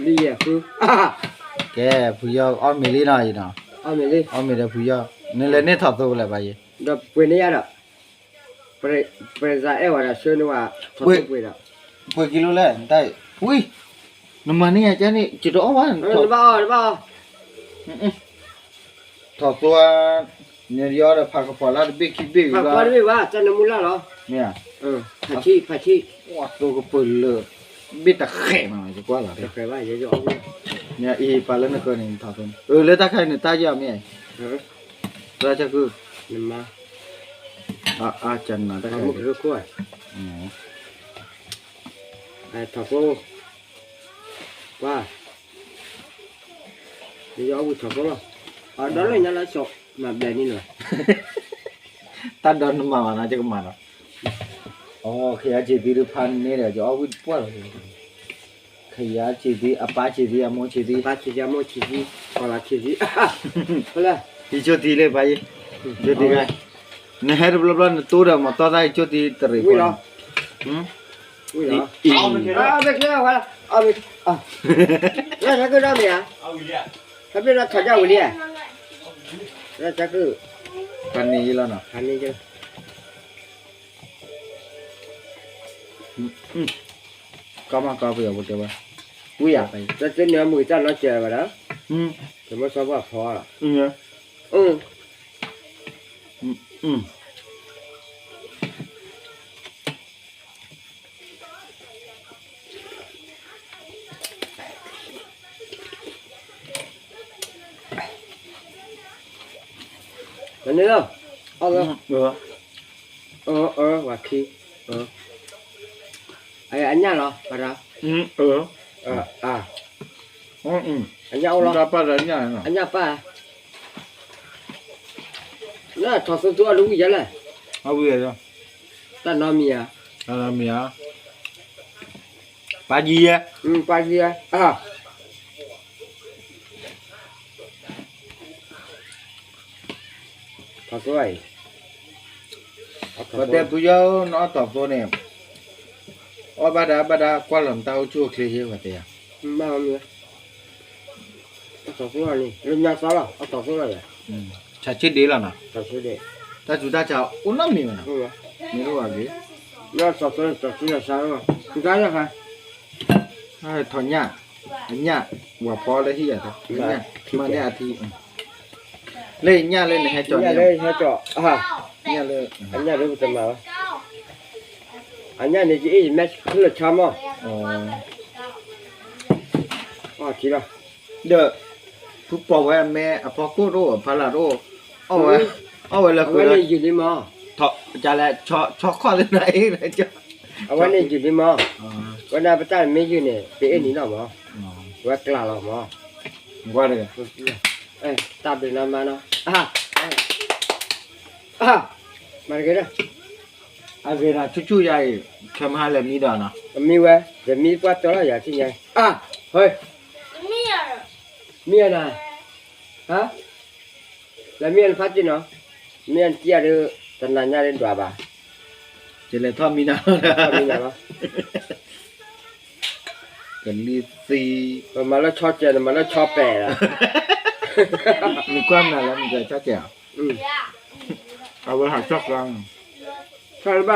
လံယဲၢ်ဃု, ကဲ, ဖုယီၢ်အီၣ်မ့ၤလံနီၤအံၤနီၤ, အီၣ်မ့ၤလံ, အီၣ်မ့ၤဒီးဖုယီၢ်, နလဲၤန့ၢ်ထီၣ်သိလၢၤဘၣ်ယဲ, ဒီးပှ့ၤန့ၢ်ယၤဒီး, ပရ့ၤစးအဲၣ်ဝဲဒၣ်ဆှၢန့ၢ်ဝဲ, ပှ့ၤ, ပှ့ၤကံလိလဲၣ်, တၢ်, ဝံ, နမၤန့ၢ်ယၤကန့ၣ် ကတအီၣ်ဘၣ်, နဘၣ်အီၣ်, နဘၣ်အီၣ် ထီၣ်သိဧါ, နယီဒီးဖးကပီၤလၢတဘ့ၣ်ခံဘ့ၣ်ဝံၤလီၤ, ဖးကပီၤတဘ့ၣ်ဘၣ်, တၢ်နမူလၢ်လီၤ, မ့ၢ်ဧါ, ဖးထံ, ဖးထံ, ဝဲသိကပၢၢ်လၢ, ဘ့ၣ်တဃဲးမး, ယကွၢ်လီၤ, မ့ၢ်အံၤပာ်လၢနဃၢၤန့ၣ် ထီၣ်သိန့ၣ်, အၢ လၢတၢ်ခါအံၤန့ၣ် တၢ်ယီၤမ့ၢ်အံၤ, တၢ်က, နမါ, အါ, တၢ်နါတၢ်ခါအံၤ, ထီၣ်သိ, ကွၢ် ယအီၣ်ဝံၤထီၣ်သိလီၤ, အဒီလၢညါလၢဆိး, မၤဘျဲးန့ၣ်လီၤ, တၢ်ဒီနမၤဘၣ်နီၤ ယကမၤနီၤ, အ ခယါစ့ၤသံဒုးဖးန့ၢ်ဒီး ယအီၣ်ဝံၤတပှၢ်လီၤ, ခယါစ့ၤသံ အပၢ်စ့ၤသံ အမိၢ်စ့ၤသံ, ပၢ်စ့ၤသံ အမိၢ်စ့ၤသံ, ကီၤလၤစ့ၤသံ, ဟံးကၠိသံလၢပၢ်ယဲ, ကၠိသံ, နဟဲတဘျီဘျီနတိၢ်ဒီးမၤတီၢ်တၢ်ဟံးကၠိသံ တရံးဖိလီၤ, ဝံၤလီၤ, အမ့ၢ်ကျဲဝဲ, အမ့ၢ်, လၢတၢ်ကဒၣ်မ့ၢ်ဧါ, ဟဲပ့ၤလီၤထီၣ်ဒၣ်ဝံၤလံ, လၢတၢ်က, ဖးန့ၢ်ယလီၤနီၤ, ဖးန့ၢ်ယလီၤ, ကီမးကီပယီၤဖိတဲဝဲ, ဝံၤယၤ, တၢ်သ့ၣ်န့ၣ်အမုၢ်တၢ်နီတစဲးဘၣ်ဒီး, တမ့ၢ်ဆီဖီၣ်ဖီလီၤ, မ့ၢ်န့ၣ်လီၤ, အီၣ်လီၤ, အၢ အၢ ပှၤခံ, အညၣ်လီၤ, ပှၤဒီး, အညၣ်အိၣ်လီၤ, အညၣ်ပၢ်, လၢထီၣ်သိသူအီၣ်တဝံၣ်ယဲလဲၣ်, တၢ်နီတမံၤဧါ, တၢ်နီတမံၤဧါ, ပၢ်ယံၤယဲ, ပၢ်ယံၤယဲ, ထီၣ်သိအံၤ, ပှၤတဲဖုယီၢ်နအီၣ်ထီၣ်သိန့ၣ်, အီၣ်ဘၣ်ဒါဘၣ်ဒါကွၢ်လီၤနတၢ်အိၣ်ဆူၣ်အိၣ်ချ့ယဲ ပှၤတဲယၤ, အီၣ်ထီၣ်သိလီၤန့ၣ် လၢညါသီလီၤ အီၣ်ထီၣ်သိလီၤယၤ, ဆးဆ့ဒ့လီၤနီၤ, တၢ်ဆူးတၢ်ဆါအိၣ်နီတမံၤဘၣ်နီၤ, မ့ၢ်တအိၣ်ဘၣ်က့ၤ, လၢထီၣ်သိတၢ်ဆူးတၢ်ဆါလီၤ, ထီၣ်ညၣ်, အညၣ်, ဝၤဖီလၢဟံၣ်ယၤ, မၤန့ၢ်အထံ, လၢညၣ်လၢနဟဲကၠီၤန့ၣ်, ညၣ်လၢ, အညၣ်လၢပတမၤဘၣ်, အညၣ်န့ၣ်ယအ့ၣ်ယမဲာ်ချၢၣ်ဆါမီၢ်, အီၣ်ထံလီၤ, ဒီး, ဖုပိာ်ဝဲအမဲအဖီခိၣ်တအိၣ် အဖီလာ်တအိၣ်, အီၣ်ဝဲ, အီၣ်ဝဲလၢဃုာ်ဒီး, ယုၢ်လံမီၢ်, လဲၤ, ဆီခီၣ်လၢနအ့ၣ်, အဝဲန့ၣ်ယုၢ်လံမီၢ်, ဝဲဒၣ်ပတၢ်မ့ၢ်ယုၢ်န့ၣ် ပအ့ၣ်နံၤနီၢ်မီၢ်, ဝဲကျးလီၤမီၢ်, တၢ်ဘျုးနီၢ်မါနီၢ်, မၤတဂ့ၤဒီး, အဂ့ၤဒီး ဆူၣ်ဆူၣ်ယၤအံၤ, ဆၢမဟါလဲၤမံဒီးနီၤ, မံဝဲ, ယမံပှၢ်တၢၢ်လီၤယၤထံၣ်ညါ, ဟဲ, မံယၤနၤ, ဟါ, လဲၤမံအီၤနဖးတံၢ်နီၤ, မံအီၤနတံၢ်အဒုး, တနၤညါဒုးဒွးဘၣ်, ယလဲၤထီၣ်မံနၤ, ကလံၤသံ, ပမၤလၢဆီစဲး နမၤလၢဆီပဲာ်လီၤ, နကွၢ်နၤလၢနကဆီစဲးဧါ, အဝဲဟးဆီကျါ, ဆီတဘၣ်လီၤ ဝံၤလီၤ, ဝံ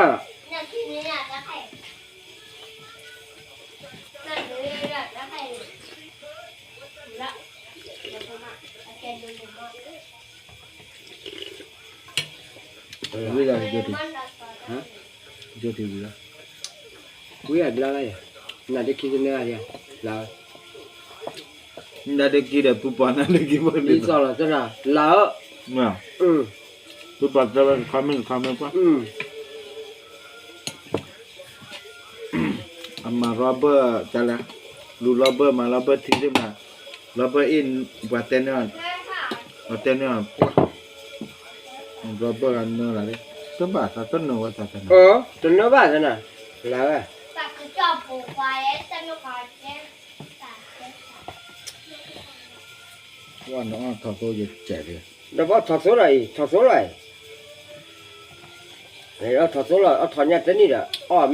ၤလီၤ, နဒ့ခံကနၢ်, နဒ့ခံဒီးပူၤပှၤနဒ့ခံဘၣ်လံ, လီၤ, ပူၤပှၤတဲဝဲတခီမ့ၢ်တခီမ့ၢ်ကွၢ် အမၤ rubber တလဲၣ်, လူၤ rubber မၤ rubber ထံသ့ၣ်မး, rubber အ့ၣ် ပှၤတဲန့ၢ်, ပှၤတဲန့ၢ်, rubber ဂၤနၢလၢ်, တဘၣ်သးတနၢဝဲသးတနၢ, တနၢဘၣ်သနၢ, လၢ်ဝဲ ပှၤနအီၣ်ထီၣ်သိယကဲးလံ, ဒီးပအီၣ်ထီၣ်သိလီၤအံၤ ထီၣ်သိလီၤအံၤ, အီၣ်ထီၣ်သိလီၤ အီၣ်ထီၣ်ညၣ်တနံၣ်ဒီး အီၣ်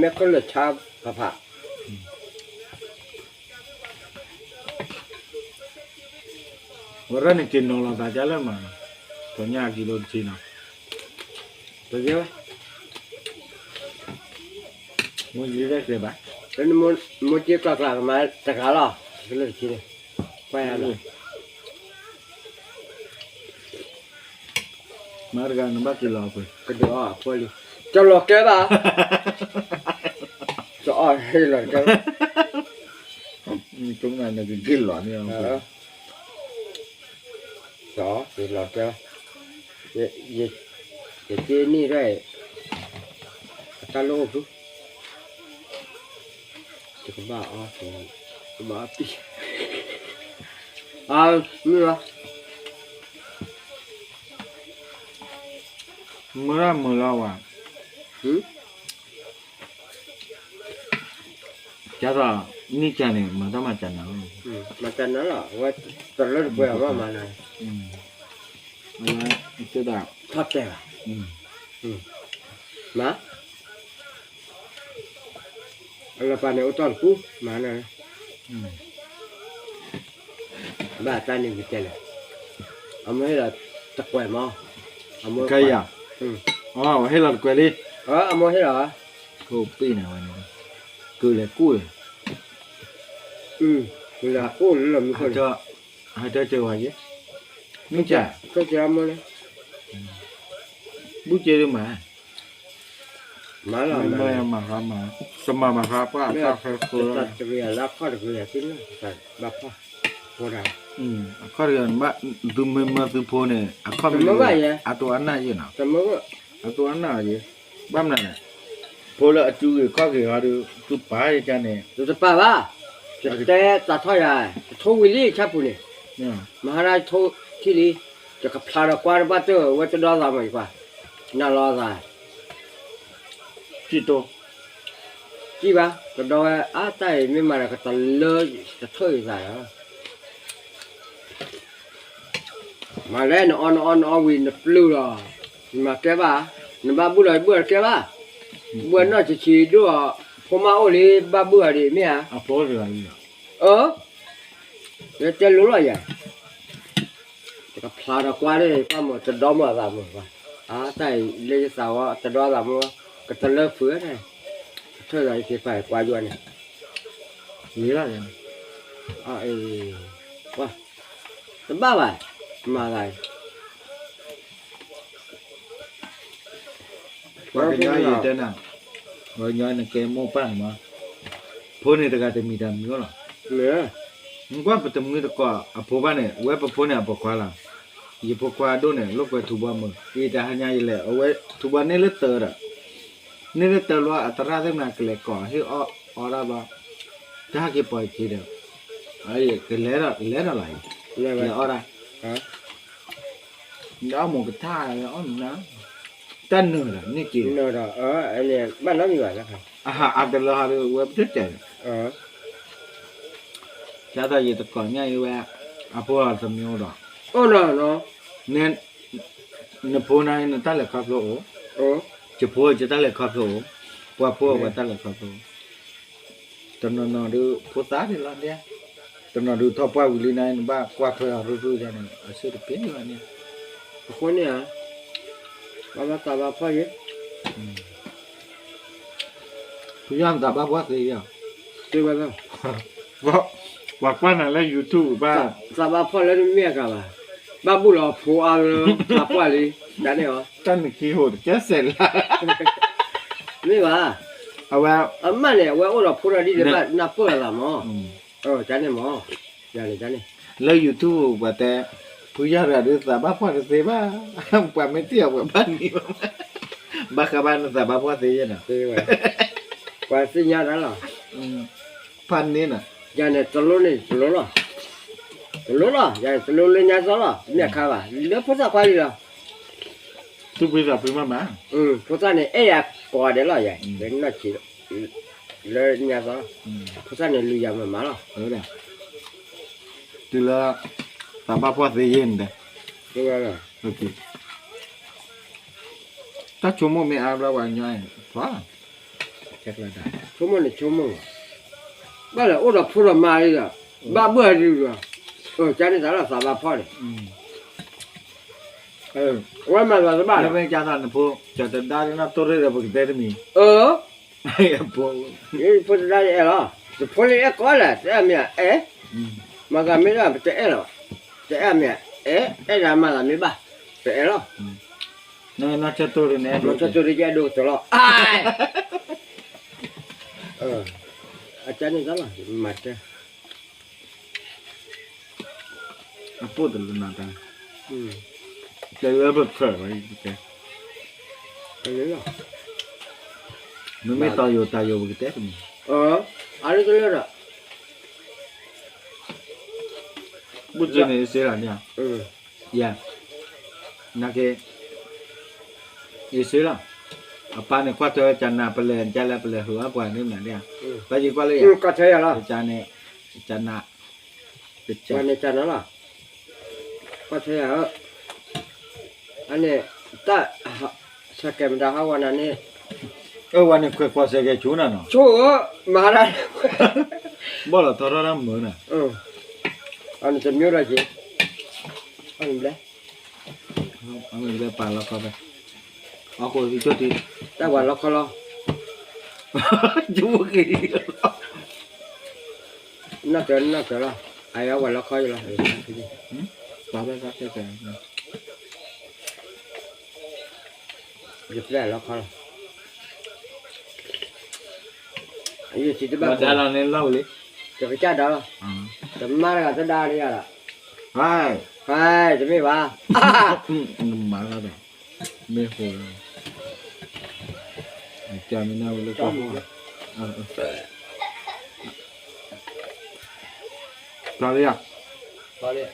မဲာ်ကလၢာ်ဆါဖးဖး ပရၢ်န့ၣ်က့ၤနီၤလီၤသးဒ်လၢမး, ပှၤညါက့ၤလိာ်တက့ၤနီၤ, ပကဲဝဲ, မိၢ်ယ့ၤဒၣ်ကျဲဘၣ်, မိၢ်က့ၤကျီကျါကမၤတဂၤလီၤ, ကလိာ်တက့ၤန့ၣ်, ကွၢ်ယၤလီၤ, မၤတဂၤနဘၣ်က့ၤလီၤအပှဲၤ, ကဒုးအီၣ်အဖိလံ, တလီၤကဲဘၣ်, တအီၣ်လီၤကဲ, ကနက့ၤလီၤန့ၣ် စီၤ ယလီၤတဲ, ယက့ၤန့ၢ်ဒၣ်, အတၢ်လၢအိၣ်ဖု, ယကဘၣ်အီၣ်, ကဘၣ်အီၣ်ပံၢ်, အမုၢ်လီၤ, မုၢ်လီၤမုၢ်လီၤဝဲ, ကသိး နံၣ်ကၢန့ၣ် မၤတၢ်မၤကၢနၤလီၤ, မၤကၢနၤလီၤ, အဝဲတလၢတပှဲၤအီၤမးမၤနၤ, အဝဲ, ထီၣ်တဲာ်ဘၣ်, မၤ, အလီၤပာ်န့ၣ်အိၣ်တီၢ်တပူၤ မၤနၤ, ဘၣ်တၢ်န့ၣ်ကတဲလဲၣ်, အမိၢ်ဟ့ၣ်လီၤတကွဲးမး, အမိၢ်, အဝဲဟ့ၣ်လီၤတကွဲးလံ, အမိၢ်ဟ့ၣ်လီၤ, ကိးပ့ၢ်န့ၣ်ဝဲန့ၣ်, ကလဲၤကူၣ်လၢ, ကလဲၤကူၣ်လၢလီၢ်မံခိၣ်န့ၣ်, ဟဲတဲကၢၤဝဲယဲ, မ့ၢ်ကၢ, ကၢၤမိၢ်န့ၣ်, ဘူၣ်ကၢဒုးမၤ မၤလီၤ, မၤ, တမၤဘၣ်ဃးပှၢ်, တၢ်ဃဲဃိလၢ, တဂ့ၤလၢအခီၣ်တဂ့ၤ, ဘၣ်ဖီၣ်, အခီၣ်တဂ့ၤ, သုမ့ၢ်မၢသုဖိန့ၣ် အခီၣ်မ့ၢ်တဂ့ၤ, အတိၢ်အနၢ်ယဲနီၤ, အတိၢ်အနၢ်ယဲ, ဘၣ်မနုၤလဲၣ်, ဖိလၢအစုဂ့ၤခီၣ်ဂ့ၤဟီဒီး သုပာ်ယကန့ၣ်, တပာ်ဘၣ်, ယတဲတၢ်ထီၣ်ယၤ, ယထိဝံၤလံဆၣ်ပူၤန့ၣ်, မဟါဒၣ်ယထိထံၣ်လံ, ယကဖျါဒီးကွၢ်တဘၣ်တၢၢ်ဝဲတဒီသးမးယကွၢ်, နၤလီၤသး စံၣ်တိ, စံၣ်ဘၣ်, ကဒီးဝဲ အါတၢ်အံၤမ့ၢ်မၤဒီးကတလၢတထၢၣ်အံၤသးလီၤ, မၤလဲၣ် နအီနအီနအီဝံၤနပျုၢ်လီၤ, နမၤကဲဘၣ်, နဘၣ်ဘုၣ်လီၤဘုၣ်အီၤတကဲဘၣ်, ဘုၣ်အီၤနီၢ်ဆံးဆံးဒိၣ်အီၤ, ဖိမါအိၣ်လံ ဘၣ်ဘုၣ်အီၤဒ်မ့ၢ်ဧါ, အၢ တဲလိၤလီၤယၤ, တကဖျါဒီးကွၢ်န့ၣ် ကွၢ်မ့ၢ်တဒီမ့ၢ်အသးမ့ၢ်ဘၣ်, အါတၢ်အံၤလၢယသးဝဲ တဒီသးမ့ၢ်, ကတလၢဖုးဝဲဒၣ်, ကထၢၣ်သးယက့ၤပာ်ကွၢ်ယွၤန့ၣ်, ဝံၤလီၤ, တဘၣ်ဘၣ်, မၤသးအံၤ ပှၤကညီယတဲနၤ, ပှၤကညီနကဲမိၢ်ပၢ်န့ၣ်မး, ဖိန့ၣ်တဂၤတမံၤတၢ်မံၤအိၣ်လီၤ, နကွၢ်ပတမှံတကိးအဖိဘၣ်န့ၣ် ဝဲပဖိန့ၣ်အပိာ်ခွါလီၤ, ယဖိခွါအဒိၣ်န့ၣ် လိာ်ကွဲထူဘီမုၢ် အံၤတၢ်ဟါညါယလဲၤ အဝဲထူဘီန့ၢ်လၢတၢၤဒီး, န့ၢ်လၢတၢၤလီၤအသရၣ်သ့ၣ်မနၤကလဲၤကိးဟ့ၣ်အီၣ်အီဒၣ်ဘျီ, တၢ်ဟဲက့ၤပိာ်ယခံဒီး, ကလဲၤဒီးလဲၤဒီးလီၤ, လဲၤအီၣ်ဒၣ် ဒီးအီၣ်မိၢ်ကထါ, အီၣ်မနုၤ, တၢ်နုာ်ဒီးန့ၢ်က့ၤ, ဘၣ်နီတမံၤဘၣ်, အဟးအါတလၢဟီဒီးဝဲပတတဲာ်, ဒ်သိးယတကိးညါအံၤဝဲ, အဖိအီၤတမံၤအိၣ်ဒီး, နဖိနၤနတၢ်လဲၤခီဖျိအိၣ်, ယဖိယတၢ်လဲၤခီဖျိအိၣ်, ပှၤဖိပှၤတၢ်လဲၤခီဖျိအိၣ် တနီၤနီၤဒုးဖိသၣ်ဒံးလီၤဒဲ, တနီၤဒုးထီၣ်ပှၢ်ဝံၤလံန့ၣ် နဘၣ်ကွၢ်ထွဲအီၤရုၢ်ရုၢ်ယါန့ၣ် အဆၢတပ့ၢ်လီၤန့ၣ်, အဃိန့ၣ်ဧါ, ဘၣ်ဘၣ်သးဘၣ်ဖှီၣ်ယဲ, ဖုယီၢ်နသးဘၣ်ဖှီၣ်သ့ယီၤ, သ့ဝဲလီၤ, ပှၤကွၢ်နၤလၢ YouTube ဘၣ်, သးဘၣ်ဖှီၣ်လၢတမ့ၢ်အဂၤဘၣ်, ဘၣ်ဘူၣ်လီၤဖိအါလၢသးပှၢ်လံ, တၢ်န့ၣ်အီၤ, တၢ်နခံဟိၣ်တကဲစဲးလၢ မ့ၢ်ဘၣ်, အဝဲ, အမၢ်န့ၣ် အဝဲအိၣ်ဒီးဖိဒီးဒ်န့ၣ်ဘၣ်နၢ်ပၢၢ်အသးမး, တၢ်န့ၣ်မး, ယၤန့ၣ်တၢ်န့ၣ်, လၢ YouTube ပှၤတဲ, ဖုယီၢ်တဂၤဒုးသးဘၣ်ဖှီၣ်တသ့ဘၣ်, ပှၤမ့ၢ်ထံၣ်အီၤပှၤဘၣ်နံၤဘၣ်, ဘၣ်ဃးဘၣ်နသးဘၣ်ဖှီၣ်သ့ယဲၢ်နီၤ, ပှၤသ့ၣ်ညါတၢ်လီၤ, ဖးန့ၢ်နီၤ, ယၤန့ၣ်တလိၣ်န့ၣ်တလိၣ်လီၤ, တလိၣ်လီၤ, ယၤန့ၣ်တလိၣ်လၢညါသီလီၤ, မ့ၢ်အခါဘၣ် လၢဖိသၣ်ခွါလံလီၤ သူၣ်ဖှံသးဖှံမးမး, ဖိသၣ်န့ၣ် အဲၣ်ယၤကိးဂၤဒဲးလီၤယၤ, လၢနီၢ်ဆံး, လၢညါသီ, ဖိသၣ်န့ၣ်လူၤယၤမးမးလီၤ, တုၤလၢ, သးဘၣ်ဖှီၣ်သ့ယဲၢ်န့ၣ်ဒီး, တၢ်ဆိကမိၣ်မ့ၢ်အါဘျီပှၤကညီန့ၣ်, ဆိကမိၣ်န့ၣ်ဆိကမိၣ်, ဘၣ်လဲၣ်အိၣ်ဒီးဖိဒီးမါလံဒီး, ဘၣ်ဘုၣ်အဒုဒီး ကန့ၣ်သးလီၤသးဘၣ်ဖီၣ်န့ၣ်, ဝဲမၤသးတဘၣ်လၢ မ့ၢ်ကသးနဖိ ကတဒါဒ်နီၢ်တိၢ်ရ့ၣ်ဒီးပကတဲတမံၤ, ဖိတဒါယအဲၣ်လီၤ, တဖိလၢအဲၣ်ကီးလဲၣ် တအဲၣ်မ့ၢ်ဧါ အဲၣ်, မၤသးမ့ၢ်ဒၣ် ပတအဲၣ်လီၤ, တအဲၣ်မ့ၢ်ဧါ အဲၣ်, အဲၣ်ဒၣ်မၤသးမ့ၢ်ဘၣ်, ပအဲၣ်လီၤ, နီၢ်ဆၢတိၢ်ရ့ၣ်န့ၣ် နီၢ်ဆၢတိၢ်ရ့ၣ်ယအဲၣ်ဒိၣ်ကတၢၢ်လီၤ, အကန့ၣ်သးလီၤ မၤတဲ အပိၢ်တလၢနၤတၢ်, တဲလၢပဖၢၣ်ဝဲ, မ့မ့ၢ်တီၤယိၤတၢ်ယိၤပကတဲတမံၤ, အလၢတလၢဒီး, ဘူၣ်စ့န့ၣ်စ့လီၤန့ၣ်, ယၤ, နာ်က့ အ့ၣ်စ့လီၤ, အပၢ်န့ၣ်ကွၢ်ထွဲဝဲကနၣ်ပလဲၤ ကလဲၤပလဲၤဟုၣ်အပှၤန့ၣ်နၤဒၣ်, ဘၣ်ယကွၢ်လၢယၤ, ကနၣ်, ပှၤန့ၣ်ကနၣ်လီၤ, ကွၢ်ထွဲယၤဧၢ, အန့ၣ်, တၢ်, စဲးကဲးမတၤဟးဝဲနၤန့ၣ်, အဝဲန့ၣ်ခွဲးကွၢ်စဲးကဲးဆိနၤနီၤ, ဆိဧၢ, မၤဒၣ်, ဘီၣ်လီၤထီထီၣ်တၢ်မုာ်နၤ, အန့ၣ်တမျိုးဒီးက့ၤ, အမ့ၢ်ဘျဲ အမ့ၢ်ဘျဲပာ်လီခီဖဲ, အဃိ, တၢ်ဝဲလီခီလီၤ, ယက့ၤ, နီၢ်ကၢၤနီၢ်ကၢၤလီၤ, အဝဲလီခီလီၤ, ပာ်ဖဲ, ယပျဲလီခီလီၤ, ယစံးတဘၣ်, လီၤန့ၣ်လီၤလံ, ယကစၢ်ဒါလီၤ, တမၤတဂၤတဒါတယၤလီၤ, တမ့ၢ်ဘၣ်, မၤလီၤဒီး, မ့ၢ်ဃိ, ကမ့ၢ်နဝဲလၢကီၢ်, တၢ်လံဧါ, တၢ်လံ,